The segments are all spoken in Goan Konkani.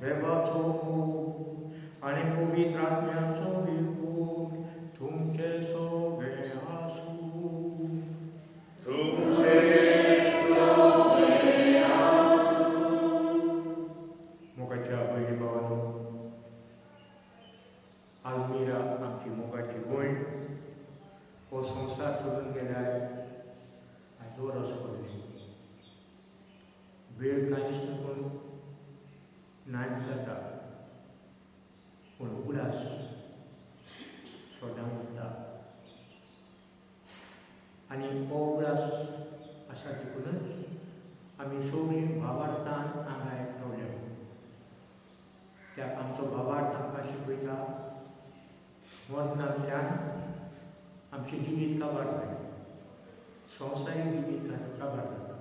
देवाचो मोग आनी पवित्र आत्म्याचो एकवट तुमचे सगळे आसूं. तुमचे. मोगाच्या भयणी भावांनो, आल्मिरा आमची मोगाची भयण हो संवसार सोडून गेल्यार आयज वरस पडलें. वेळ कांयच न्हू नाच जाता, पूण उगडास सदां उरता आनी हो उगडास आसा देखूनच आमी सगळीं भावार्थान हांगा एकठावल्या. त्या आमचो भावार्थ आमकां शिकयता, मरणांतल्यान आमचें जिवीत काबार जायना, संवसारीक जिवीत काबार जाता,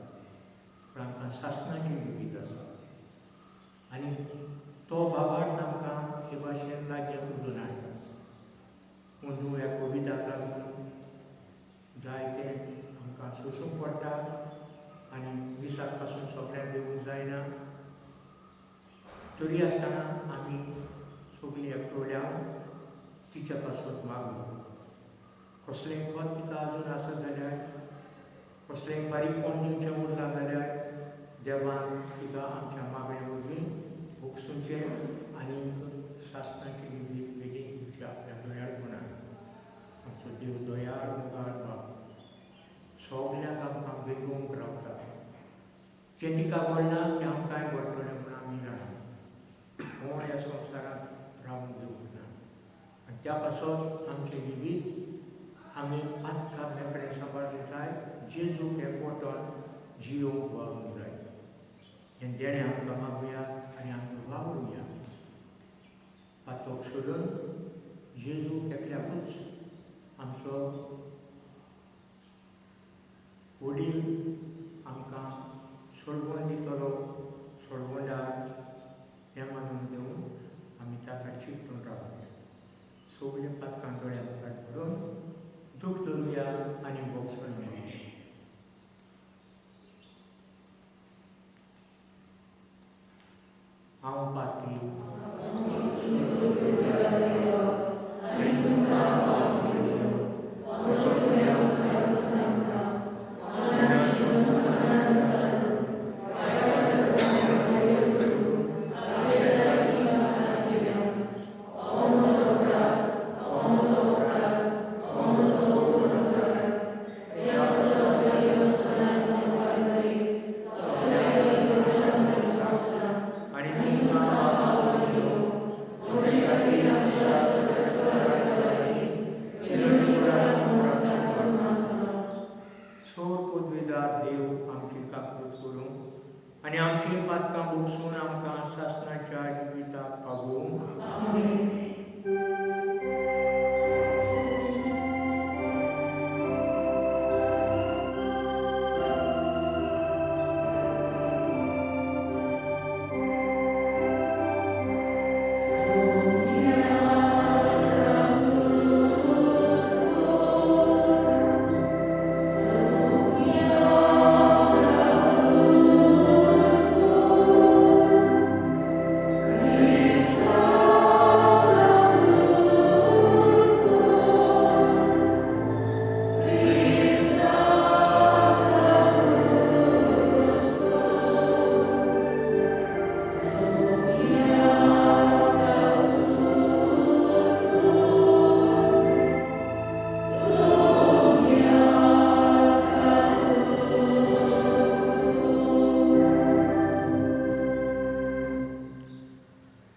पूण आमकां सासणाचें जिवीत आसा आनी तो भावार्थ आमकां हे भाशेन लागीं ओडून हाडटा. अंदू ह्या कोविडाक लागून जायतें आमकां सोंसूंक पडटा आनी मिसाक पासून सगळ्यांक येवंक जायना. तरी आसतना आमी सगळीं एकटोल्या तिच्या पासून मागूं, कसलेंय खत तिका अजून आसत जाल्यार, कसलेंय फारीकपण दिवचें उरलां जाल्यार, देवान तिका आमच्या मागण्या वरवीं भोगसुचें आनी सासणाचें जिवीत बेगीन दिवचें आपल्या दयाळपणान. आमचो देव दयाळ मुखार बाप सगल्यांक आमकां बेगोवंक रावता. जें तिका घडलां तें आमकांय घडटलें म्हूण आमी जाणा. कोण ह्या संवसारांत रावूंक दिवंक ना आनी त्या पासत आमचें जिवीत आमी पातकां मेकळें सांबाळूंक जाय, जेजूक एकवटोन जियोवंक वावरूंक जाय. हें देणें आमकां मागुया आनी आमी वावरुया. पातक सोडून जेजूक एकल्याकूच आमचो वडील आमकां सोडवण दितलो, सोडवणदार हें मानून घेवन आमी ताका चिकटून रावया. सगळ्या पातकां दोळ्या मुखार दवरून दूख धरुया आनी भोगसण मेळया. हांव पापी. आनी तुमकां सोर पदवीदार देव आमची काकूत करूं आनी आमची पातकां भोगसून आमकां सासणाच्या जिविताक पावोवं.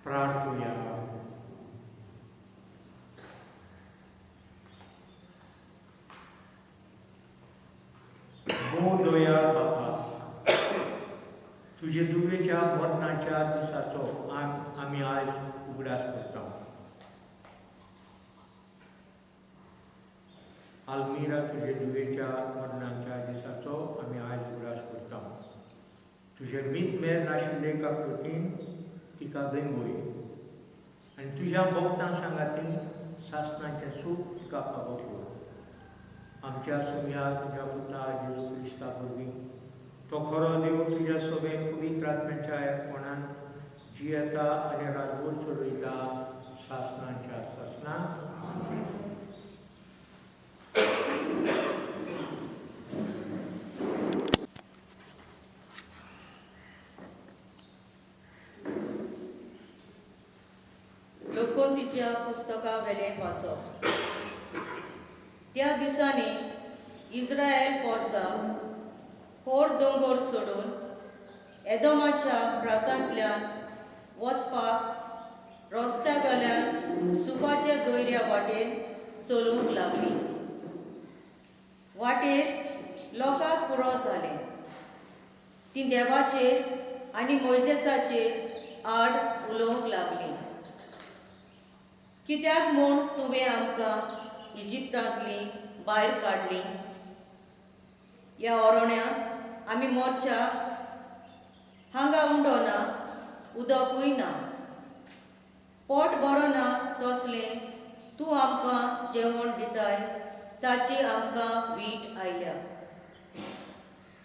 प्रार्थुया. भोव दयाळ बापा, तुजे दुवेच्या मरणाच्या दिसाचो आमी आयज उगडास करता. आल्मिरा तुजे दुवेच्या मरणाच्या दिसाचो आमी आयज उगडास करता. तुजे मीत मेर नाशिल्ले काकृतीन तिका वेंगोय आनी तुज्या भोगतां सांगातीन सासणाचें सूख तिका फावो कर. आमच्या सुम्या तुज्या पुता जेजू क्रिस्ता वरवीं, तो खरो देव, तुज्या सगळे पवित्र आत्म्याच्या एकपणान जियेता आनी राजवट चलयता सासणाच्या सासणाक. लोकोंतीच्या पुस्तका वेलें वाचप. त्या दिसांनी इस्रायल पोरसा होर दोंगर सोडून एदोमाच्या प्रांतांतल्यान वचपाक रस्त्या वेल्यान सुपाच्या दोयऱ्या वाटेन चलूंक लागली. वाटेर लोकांक पुरो जालें. तीं देवाचेर आनी मोयजेसाचेर आड उलोवंक लागलीं. कित्याक म्हूण तुवें आमकां इजिप्तांतली भायर काडली? ह्या ओरोण्यांत आमी मोर्चाक हांगा उंडो ना, उदकूय ना, पोट बरो ना तसलें तूं आमकां जेवण दिताय ताची आमकां वीट आयल्या.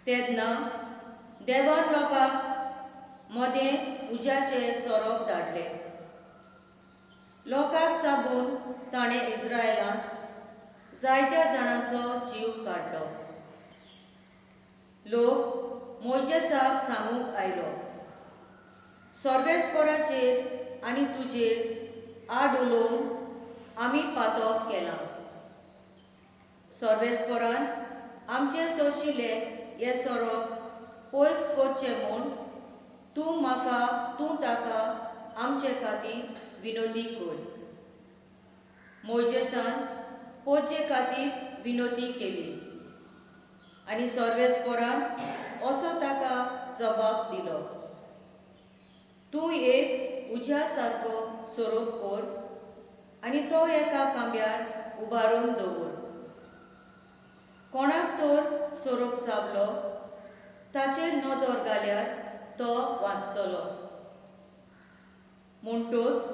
तेन्ना देवान लोकांक मदें उज्याचे सोरोप धाडले. लोकांक चाबून ताणें इस्रायलांत जायत्या जाणांचो जीव काडलो. लोक मोयजेसाक सांगूंक आयलो, सर्वेस्पराचेर आनी तुजेर आड उलोवन आमी पातक केलां. सर्वेस्परान आमचे सोशिले हे सोरोप पयस करचे म्हूण तूं म्हाका तूं ताका आमचे खातीर विनोदी कर. मोयजेसान पोजे खातीर विनोदी केली आनी सर्वेस्परान असो ताका जबाब दिलो, तूं एक उज्या सारको सोरोप कर आनी तो एका खांब्यार उबारून दवर. कोणाक तर सोरोप चाबलो ताचेर नदर घाल्यार तो वांचतलो. म्हणटूच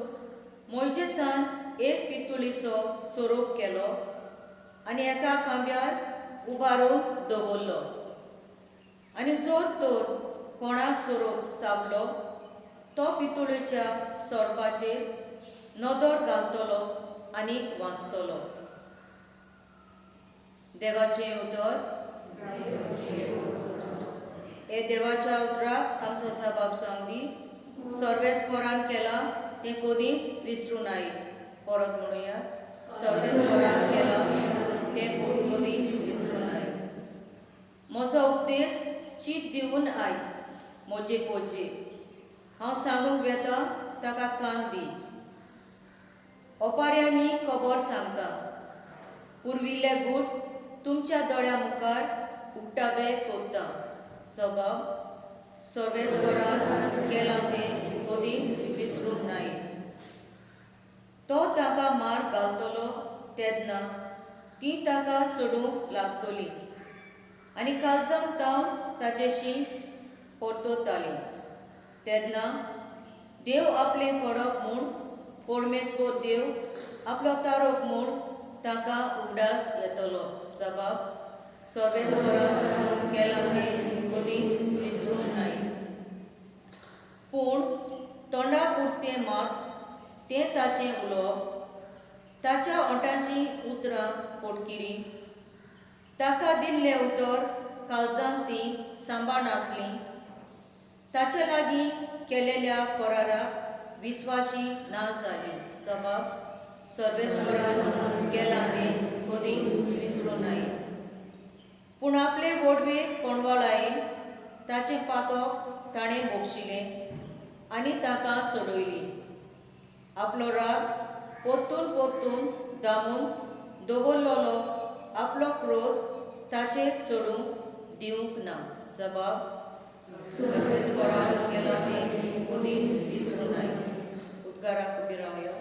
मोयजेसान एक पितुळीचो सोरोप केलो आनी एका खांब्यार उबारून दवरलो आनी जर तर कोणाक सोरोप चाबलो तो पितुळेच्या सोरपाचेर नदर घालतलो आनी वांचतलो. देवाचें उतर. हे देवाच्या उतराक आमचो सबाब जावं दी. सर्वेस्परान केलां तें कदींच विसरूं नाय. परत म्हणुया, सर्वेस्परान केलां तें कदींच विसरूं नाय. म्हजो उपदेश चीत दिवन आयक म्हजे पोजे, हांव सांगूंक वेता ताका कान दी. ओपाऱ्यांनी खबर सांगता, पुर्विल्ले गूट तुमच्या दोळ्या मुखार उक्तावे कोत्ता. सबाब सर्वेस्परान केलां तें कदींच विसरूंक नाय. तो ताका मार घालतलो तेन्ना ती ताका सोडूंक लागतली आनी कालजांत तावन ताचेशी परतताली. तेन्ना देव आपलें खडप म्हूण परमेश्वर देव आपलो तारोप म्हूण ताका उगडास येतलो. सबाब सर्वेस्परान केलां तें कदींच विसरूंक नाय. पूण तोंडा पुरतें मात तें ताचें उलोवप, ताच्या ओंठाचीं उतरां पोटकिरीं. ताका दिल्लें उतर काळजांत ती सांबाळनासली. ताचे लागीं केलेल्या कराराक विस्वाशी ना जाली. सबाब सर्वेस्परान केलां तें कदींच विसरूं नाय. पूण आपले वोडवे कोणवाळायेन ताचें पातक ताणें भोगशिलें आनी ताका सोडयली. आपलो राग पोत्तून पोत्तून दामून दवरलेलो आपलो क्रोध ताचेर चडूंक दिवंक ना. जबाब सर्वेस्परान केलां तें कदींच विसरूं नाय. उद्गाराक उबी रावया.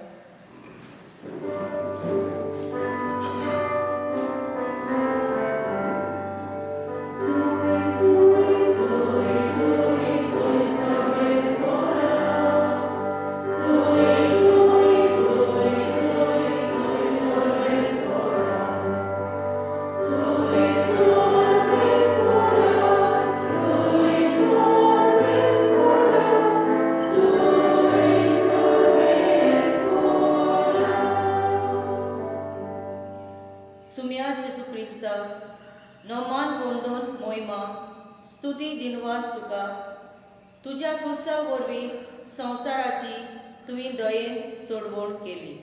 स्तुती दिनवास तुका. तुज्या कुसा वरवीं संवसाराची तुवें दयेन सोडवण केली.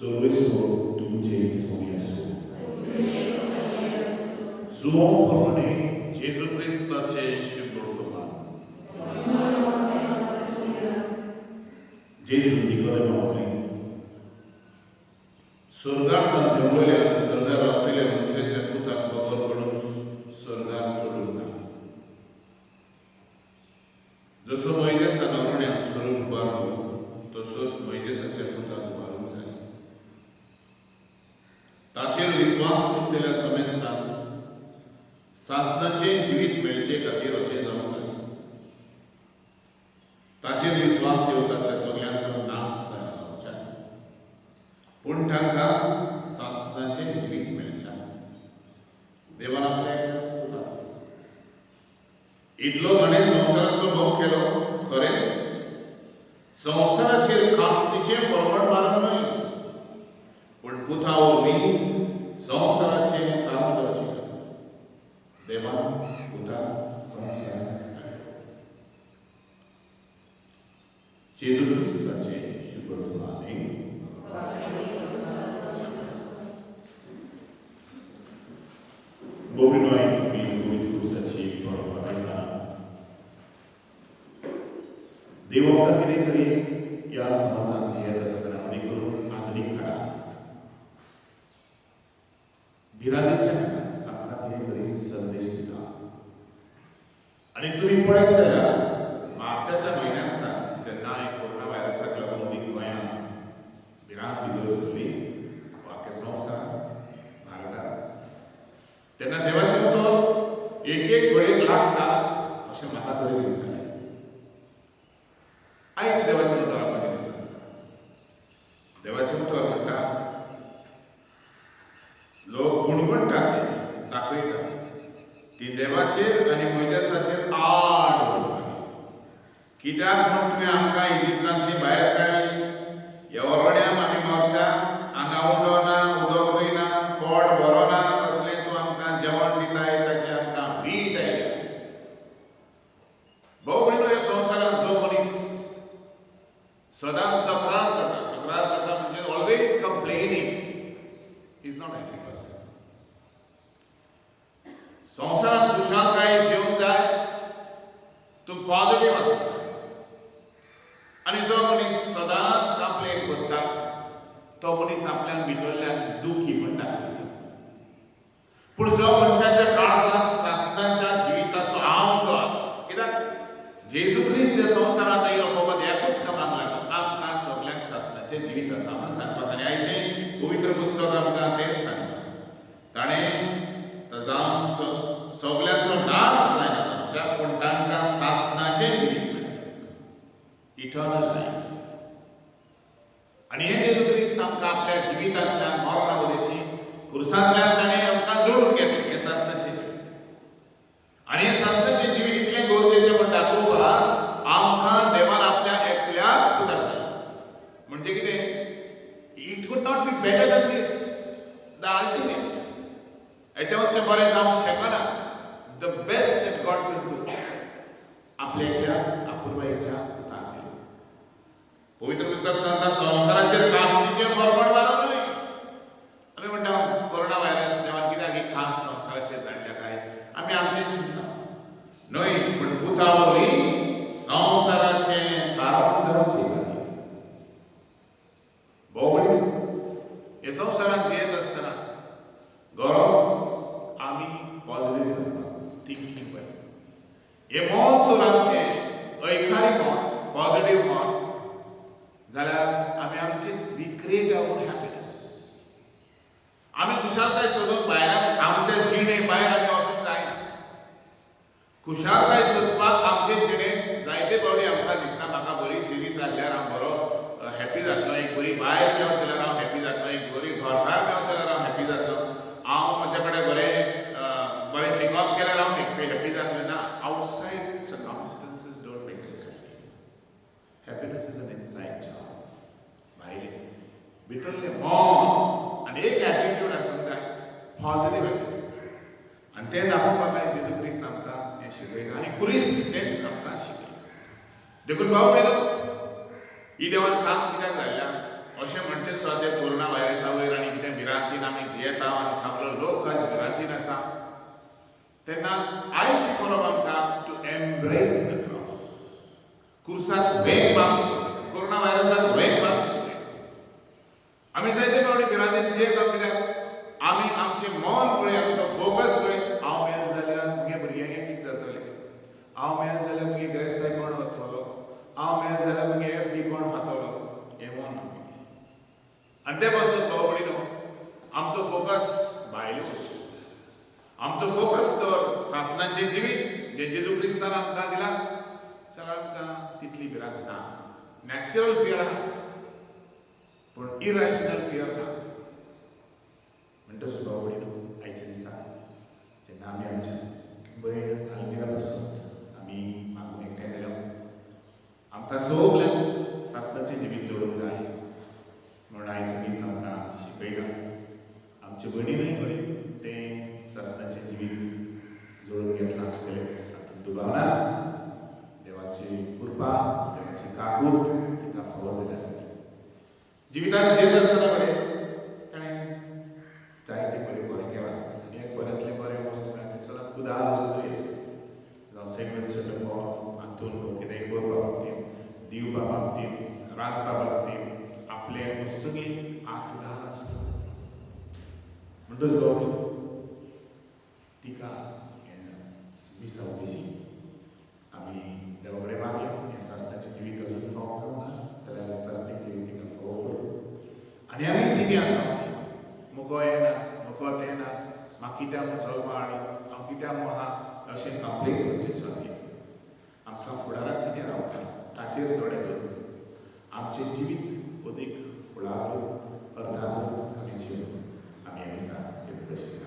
सर्वेस्पर तुमचे स्वामी आसूं. जुवांव प्रमाणे जेजू क्रिस्ताचे शुभ वर्तमान. जेजू निकोदेमा म्हणलें, स्वर्गार तान देंवलेल्या आनी स्वर्गार रावतल्या मनशाच्या पुताक बगर कोणूच स्वर्गार चडूंक ना. जसो मोयजेसान अरण्यांत स्वरूप उबारलो तसोच मोयजेसाच्या पुताक उबारूंक जाय. ताचेर विस्वास दवरतल्या समेस्तांक सासणाचें जिवीत मेळचे खातीर अशें जावंक जाय. ताचेर विस्वास दवरतात त्या सगल्यांचो नाश जायना जावच्या, पूण तांकां सासणाचें जिवीत मेळचें. देवान आपल्या एकल्याच पुताक इतलो ताणें संवसाराचो मोग केलो. खरेंच संवसाराचेर कास्तीचें फॉर्मेट मारून न्हय, पूण पुता वरवीं संवसाराचें तारण जावचें खातीर देवान पुताक संवसारांत धाडलो. जेजू क्रिस्ताचें शुभ वर्तमान. भोव आयज आमी पवित्र खुर्साची परब मनयतना देव आमकां कितें तरी ह्या समाजांत जियेत आसतना, आनी करून आधुनीक काळांत भिरांतेच्या काळांत आमकां कितें तरी संदेश दिता. आनी तुमी पळयत जाल्यार मार्चाच्या म्हयन्यांत सावन जेन्ना हे कोरोना व्हायरसाक लागून अदीक गोंयांत भिरांत भितर सरली, आख्या संवसारांत, भारतांत, तेन्ना देवाचें उतर एक एक घडयेक लागता अशें म्हाका तरी दिसतालें. आयज देवाचें उतर आमकां कितें सांगता? देवाचें उतर म्हणटा, लोक गुणगुणटा, ते दाखयता ती देवाचेर आनी मोयजेसाचेर आड उलोवंक. कित्याक म्हूण तुवें आमकां इजिप्तांतली भायर काडली? ह्या अरण्यान आमी मरच्या. हांगा उंडो ना, उदकूय ना, पोट बरो ना. तसलें तूं आमकां जेवण दिताय, ताची आमकां वीट आयल्या. भोव भयणो, ह्या संवसारांत जो मनीस सदांच तक्रार करता, तक्रार करता म्हणजे always complaining, is not happy person. संवसारांत खुशालकाय जिवंक जाय, तूं पॉझिटीव आसता. आनी जो मनीस सदांच कंप्लेन करता तो मनीस आपल्यान भितरल्यान दुखी म्हण दाखयता. पूण जो मनशाच्या काळजांत सासणाच्या जिविताचो आवंडो आसा, कित्याक जेजू क्रिस्त ह्या संवसारांत आयलो फकत एकूच कामाक लागून, आमकां सगल्यांक सासणाचें जिवीत आसा म्हूण सांगपाक. आनी आयचें पवित्र पुस्तक आमकां तेंच सांगता. ताणें जावन सगल्यांचो नाश जायना आमच्या, पूण तांकां सासणाचें जिवीत मेळचें, इटर्नल लायफ. आनी हें जेजू क्रिस्त आमकां आपल्या जिवितांतल्यान, मरणा उदेशी खुर्सांतल्यान ताणें आमकां जोडून घेतलें हें सासणाचें जिवीत. आनी हें सासणाचें जिवीत इतलें गरजेचें म्हण दाखोवपाक आमकां देवान आपल्या एकल्याच पुताक दिलें. म्हणजे कितें? It could not be better than this, the ultimate. हेच्यावर तें बरें जावंक शकना. The best that God could do, आपल्या एकल्याच अपुरबायेच्या पुताक दिलें. पवित्र पुस्तक सांगता, संवसाराचेर कास्तीचें फॉर्मेट मारप न्हय. आमी म्हणटा, कोरोना व्हायरस देवान कित्याक ही खास संवसाराचेर धाडल्या काय, आमी आमचें चिंता न्हय, पूण पुता वरवीं संवसाराचें कारण जावचें खातीर. भोव हे संवसारांत जियेत आसतना गरज आमी पॉझिटीव जावपाक, थिंकींग पळय. हें मन तर आमचें ऐकारी मन, पॉझिटीव मन जाल्यार आमी आमचीच, we create our own happiness. आमी खुशालकाय सोदूंक भायल्यान, आमच्या जिणे भायर आमी हॅप्पी जातलो, एक बरी बायल मेवत जाल्यार हांव हॅप्पी जातलो, एक बरी घरदार मेवत जाल्यार हांव हॅप्पी जातलो, हांव म्हजे कडेन बरें बरें शिकप केल्यार हांव हॅप्पी हॅप्पी जातलें. ना, outside circumstances don't make us happy. Happiness is an inside job. भायलें भितरलें मन आनी एक एटिट्यूड आसूंक जाय, पॉझिटीव एटिट्यूड. आनी तें दाखोवपाक काय जेजू क्रिस्त आमकां हें शिकयता आनी खुरीस तेंच आमकां शिकयता. देखून भाव भयणो, ही देवान खास कित्याक धाडल्या अशें म्हणचें सुद्दां ते कोरोना व्हायरसा वयर आनी कितें भिरांतीन आमी जियेता आनी सगलो लोक आज भिरांतीन आसा, तेन्ना आयची परब आमकां टू एम्ब्रेस the cross, क्रुसाक वेंग मारूंक शिकयता, कोरोना व्हायरसाक वेंग मारूंक शिकयता. आमी जायते फावटी भिरांतीन जियेता कित्याक आमी आमचें मन पळय, आमचो फोकस पळय, हांव मेल जाल्यार म्हगे भुरग्यांक कितें जातलें, हांव मेल जाल्यार म्हगे गिरेस्ताय कोण वतलो, हांव मेल जाल्यार म्हगे एफडी कोण खातलो, हें मन आमगेलें. आनी ते पासून भाव भयणीनो, आमचो फोकस भायल्यो वस्तू, आमचो फोकस तर सासणाचें जिवीत जें जेजू क्रिस्तान आमकां दिलां जाल्यार आमकां तितली भिरांत ना. नॅचरल फियर आहा पूण इरॅशनल फियर ना. म्हणटच भाव भयणीनो, आयच्या दिसा जेन्ना आमी आमच्या भयण आल्मिरा पासून आमी मागूंक एकठांय जाल्या, आमकां सगल्यांक सासणाचें जिवीत जोडूंक जाय म्हणून आयचो दीस आमकां शिकयता. आमचे भयणीनूय घडये तें सासणाचें जिवीत जोडून घेतलां आसतलेंच, हातूंत दुबाव ना. देवाची कृपा, देवाची काकूट तिका फावो जाल्या आसतली. जिवितांत जियेत आसतना घडये ताणें जायते बरें बरें केलां आसतलें आनी एक बऱ्यांतलें बरें वस्तू म्हळ्यार ती सदांच उदार वस्तू जावं सेंट विन्संट पॉल हातून कितेंय करपा बाबतींत, दिवपा बाबतींत, रांदपा बाबतींत आपले वस्तुंनी हात उदार आसता. म्हणटच भाव, तिका मिसा उदेशी आमी देवा कडेन मागया, हें सासणाचें जिवीत अजून फावो करूंक ना जाल्यार सासणीक जिवीत तिका फावो करूं. आनी आमी जिवीं आसा, मुको हें ना, मुको तें ना, म्हाका कित्याक म्हूण जल्मा हाडलो, हांव कित्याक म्हूण आहा, अशें कंप्लेन करचे सुवातेर आमकां फुडाराक कितें रावता ताचेर दोळे करून आमचें जिवीत अदीक फुडार अर्थान आमी जिवन आमी ह्या दिसा हे प्रश्न.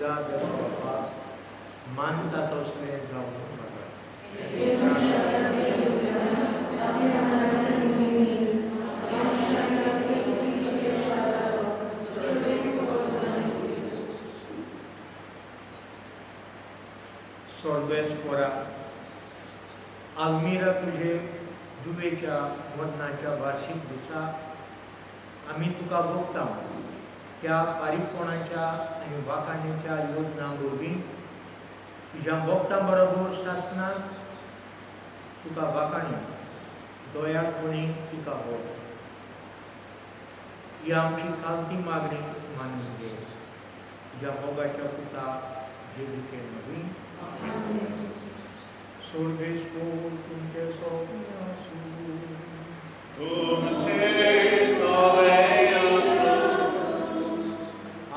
सदा देवा बापा मानता तसलें जावं नाका. सोर्बेसपोरा आल्मिरा तुजे दुवेच्या मरणाच्या वार्षिक दिसा आमी तुका भोगता त्या फारीकपणाच्या आनी वाखाणेच्या योजना वरवीं तुज्या भोगता बरोबर सासनाक तुका वाखाणी दयाळपणी तुका भोग. ही आमची खालती मागणी मानून घे तुज्या मोगाच्या पुता जेजूचे नवीन. सोर्बेसपोर तुमचे सोबे आसूं. तुमचे सोबे आसूं.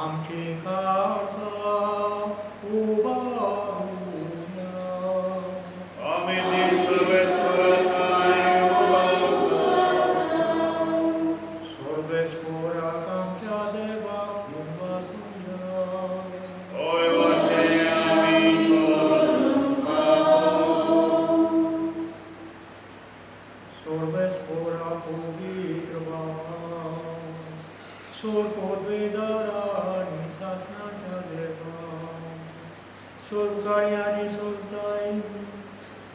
आमचे काळजा उबारुया. आमी ती सर्वेस्पराचाय उबारता. सोर्बेसपोराक आमच्या देवाक उबासुया. होय वशे आमी करूंक फावो. सोर्बेसपोरा पवित्र सोर पदवेदारा आनी सासणाच्या देवा सोरकाळी आनी सोरताय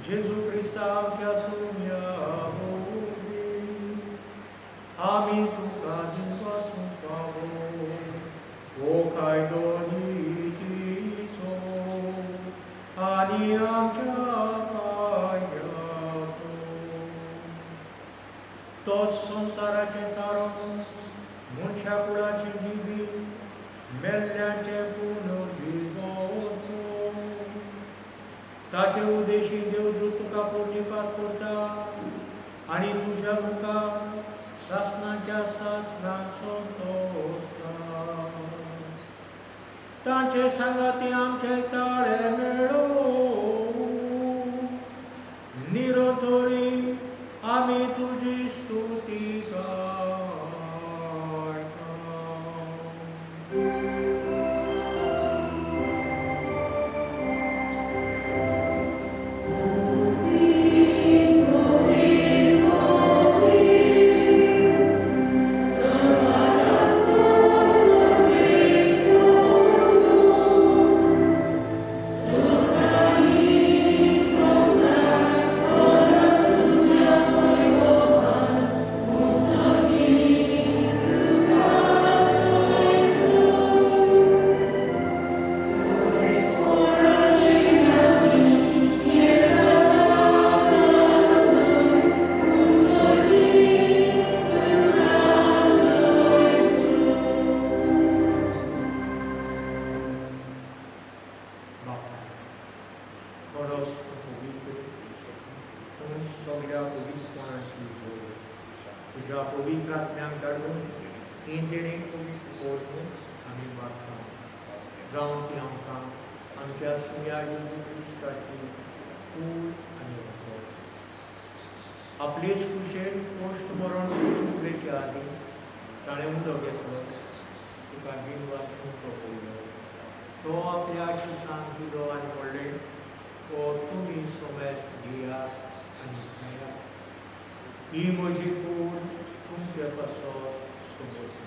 जेजू क्रिस्ता आमच्या सोम्या वरवीं आमी तुका दिवपासूंक पावो हो कायदो नितीचो आनी आमच्या कायद्याचो. तोच संवसाराचें तारण मनशा कुळाचें जिवीत मेल्ल्याचें पुनर्जिवोवप. ताचे उद्देशी देवदूत तुका पुर्णिपात करता आनी तुज्या मुखार सासणाच्या सासणाक संतोषता. तांचे सांगाती आमचे ताळे मेळो निरोतोरी आमी तुजी स्तुती गायता. बापा, खरोच तूं पवित्र, तूं सगळ्या पवित्रपणाची जोड. तुज्या पवित्र आत्म्याक धाडून ही देणी पवित्र कर आमी मागता, जावं ती आमकां आमच्या सुम्या जेजू क्रिस्ताची कूड आनी रगत. आपलेच कुशेन पोस्ट मरण उरच्या आदीं ताणें उदक घेतलो, तुका दिनवास तो पडलो, तो आपल्या शिसांक दिलो आनी म्हणलें, हो तुमी सोमेस घेयात आनी खायात, ही म्हजी कूड तुमचे पासत समजली.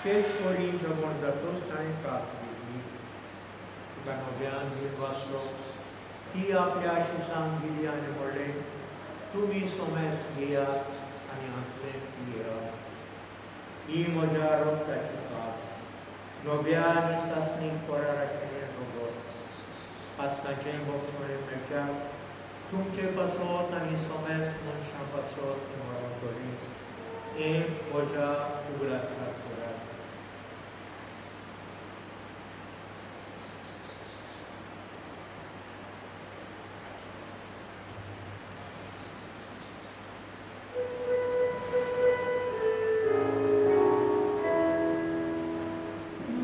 तेच परी जेवण जातच ताणें कात घेतली, तुका नव्यान दिनवासलो, ती आपल्या शिसांक दिली आनी म्हणलें, तुमी सोमेस घेयात आनी हांतलें पियात, ही म्हज्या रक्ताची कात, नव्या आनी सासणीक कराराचें रगत. पास्ताचें भोगसणें मेळच्यार तुमचे पासत आनी सोमेस मनशां पासत मरण करीत हें म्हज्या उगडासाक करात.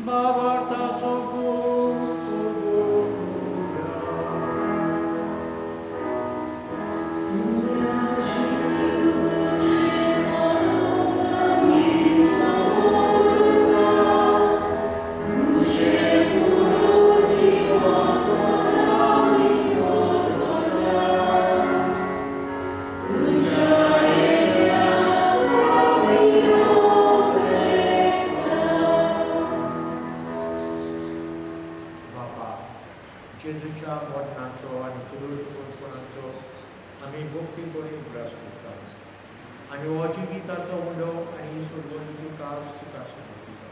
भावार्थाचो गूण उगडुया. बापा, जेजूच्या मरणाचो आनी पुनरुत्थानाचो आमी भक्ती करून उगडास करता आनी हो जिविताचो उंडो आनी सोडवणीची कास तुका समर्पिता.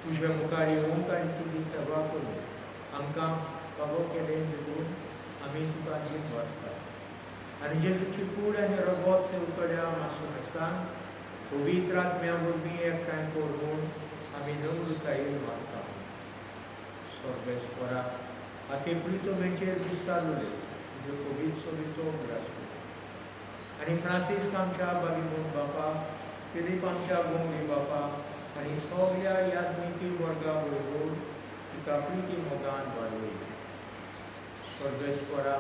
तुज्या मुखार येवंक आनी तुजी सेवा करून आमकां फावो केलें देखून आमी तुका जीत वाचता आनी जेजूची कूड आनी रगत सेवकड्या मासोमेस्तान पवित्र आत्म्या वरवीं एकठांय करून आमी नम्रतायेन मागता. सर्वेस्परा, आते प्रितमेचेर विस्तार उलय तुज्यो पवित्र सभेचो उगडास कर आनी फ्रांसीस्क आमच्या बागिमोन बापा, फिलीप आमच्या गोंगडी बापा आनी सगल्या याज्ञिकी वर्गा बरोबर तिका प्रिती मोगान वाडय. सर्वेस्परा,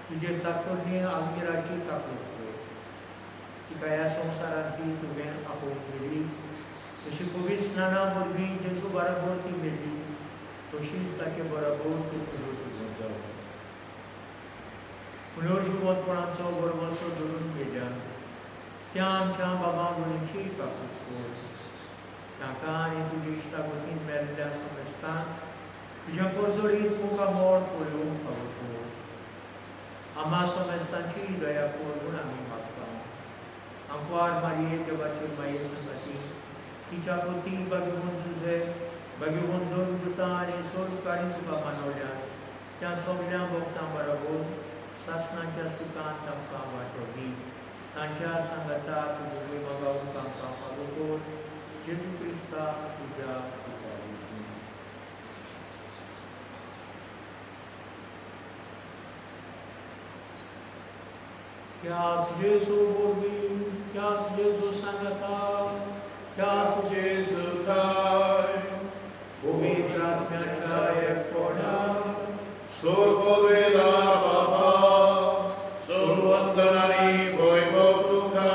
तुजे चाकोरणी आमगिराची काकूट कर. तिका ह्या संवसारांतली तुवें आपोवन केली तशी पवित्र स्नाना वरवीं जेजू बराबर ती मेली तशीच ताचे बराबर तूं पुनर्जिवंत जावं. पुनर्जिवंतपणाचो बरवसो धरून मेल्यान त्या आमच्या बाबा भयणीची काकूट कर. ताका आनी तुजे इश्टागतीन मेल्ल्या समेस्तांक तुज्या परजळीत मुखामळ पळोवंक फावो कर. आमा समेस्तांची दया कर म्हूण आमी मागता. आंकवार मारये देवाचे माये संगाती, तिच्या पती भाग्यवंत जुझे, भाग्यवंत दोन आनी सोलकारी तुका मानवल्यात त्या सगल्या भक्तां बरोबर सासणाच्या सुखान तांकां वांटो दी. तांच्या सांगाता तुजे मोगावूंक आमकां फावो कर, जेजू क्रिस्ता तुज्या पुता वरवीं. त्याच जेजू वरवीं, त्याच जेजू सांगाता, त्याच जेजूथाय पवित्र आत्म्याच्या एकपणान सोर्गोवेला बाबा, सोरवंदन आनी वैभव तुका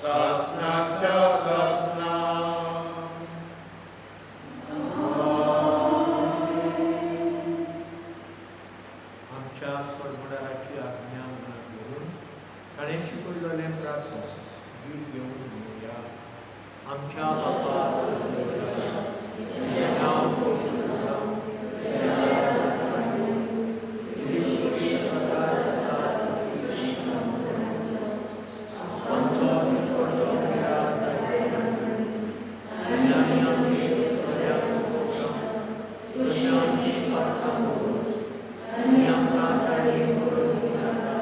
सासणाच्या सासणा. आमच्या सोडमणाराची आज्ञा मनात धरून ताणें शिकयलेलें प्रार्थना गीत घेवन म्हणुया. आमच्या बापा, तुजें नांव पवित्र जावं, तुजी इच्छा स्वर्गार आसा आमचो दिसपट्टो उगडास आनी आमी आमची सगळ्यांक सोडटा तशें आमची पातकां बोगस आनी आमकां ताणें करून दिनाका.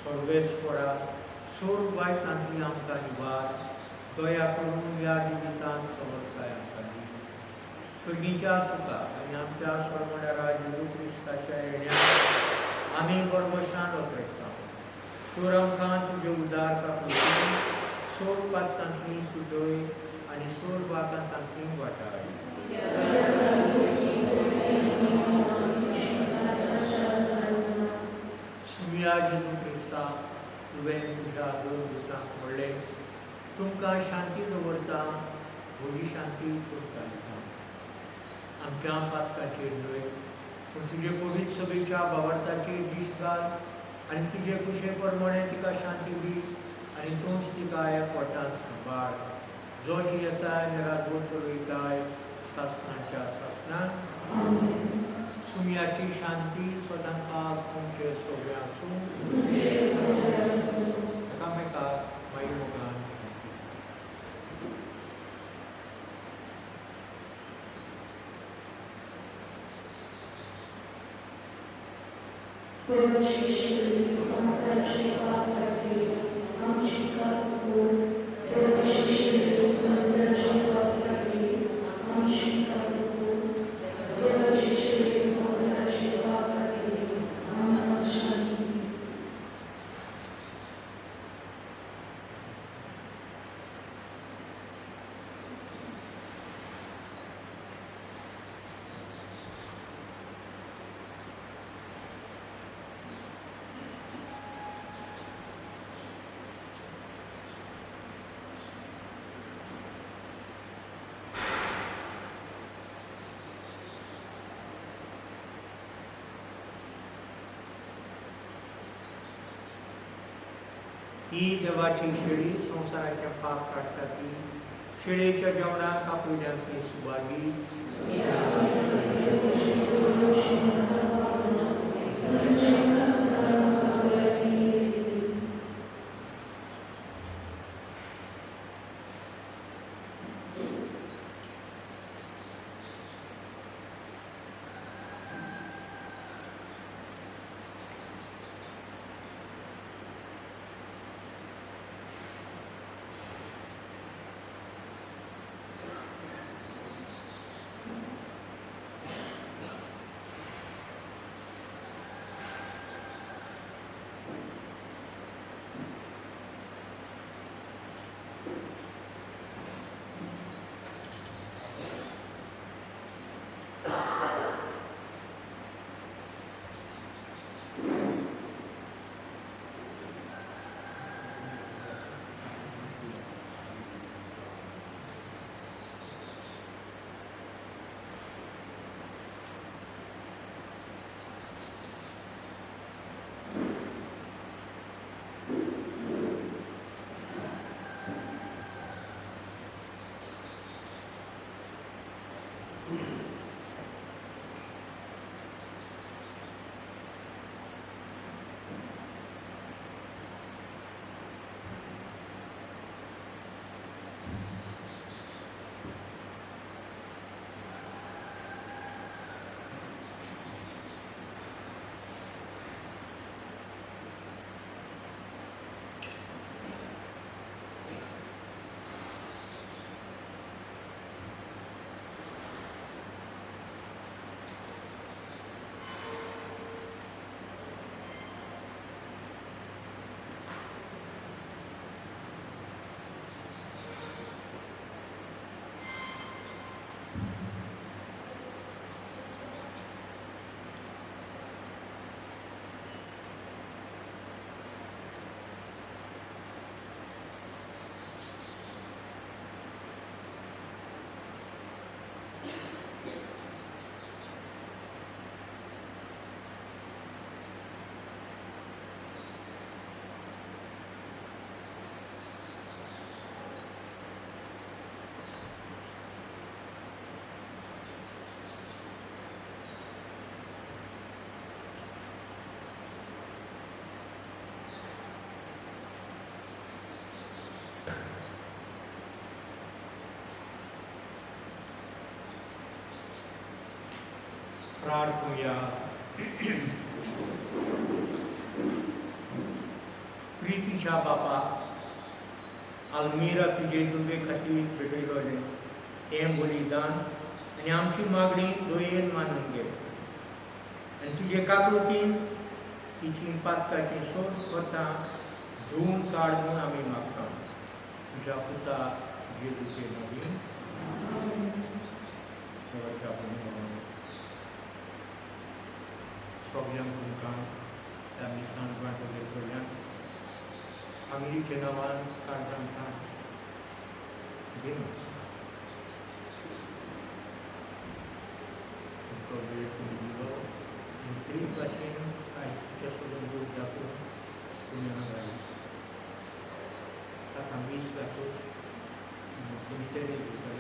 सर्वेस्परा, सोड वायटांतली आमकां निवार. दया करून ह्या जिवितांत समजकाय आमकां दी. सर्गीच्या सुखा आनी आमच्या सोडमणारा जेजू क्रिस्ताच्या येण्याक आमी बरबशान अपेक्षता. तर आमकां तुजे उदार काकुळटीन सोड पातकांतली सुटय आनी सोड वाकांतली वाटाय. सुमिया जेजू क्रिस्ता, तुवें तुज्या दोन दुतांक म्हणलें, तुमकां शांती दवरता, म्हजी शांती तुमकां दिता. आमच्या पातकाचेर न्हय पूण तुजे पवित्र सभेच्या भावार्थाचेर दीस घाल आनी तुजे खुशे प्रमाणे तिका शांती दी आनी तूंच तिका ह्या पोटांत सांबाळ, जो जियेताय आनी राजवट चलयताय सासणाच्या सासणाक. सुम्याची शांती सदांकाळ तुमचे सगळें आसूं. एकामेकाक माई मोगान शांती. ही देवाची शेळी संवसाराचें पाप काडटा ती शेळयेच्या जेवणाक आपयल्यान ती सुभागी. प्रार्थुया. प्रितीच्या बापा, आलमिरा तुजे दुबे खातीर भेटयलोलें हें बलिदान आनी आमची मागणी दयेन मानून घे आनी तुजे काकळुतीन तिची पातकाची सोड करता धुवून काड म्हूण आमी मागता. तुज्या पुता जेजूचे नवीन सगळ्यांक तुमकां त्या मिसान वांटो घेतल्या आमिरीच्या नांवान काळजांकां घेवन तुमचो वेळ तुमी दिलो आनी तरी भाशेन आयच्या सोडून दूर दाखोवन तुमी हांगा आयले. ताका मीस जातूच सिमितरी दितलो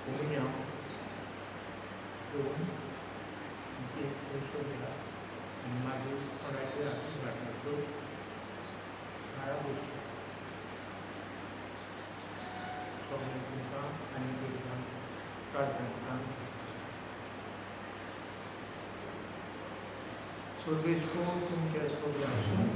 कोमुन्यांव घेवन ते पयसो दिला आनी मागीर कोणाचेर आसून वांटण्याचो काळा वचो. सगळें तुमकां आनी एकदां काळजांकां सर्वेस्पर तुमच्या सगळ्यां आसूं.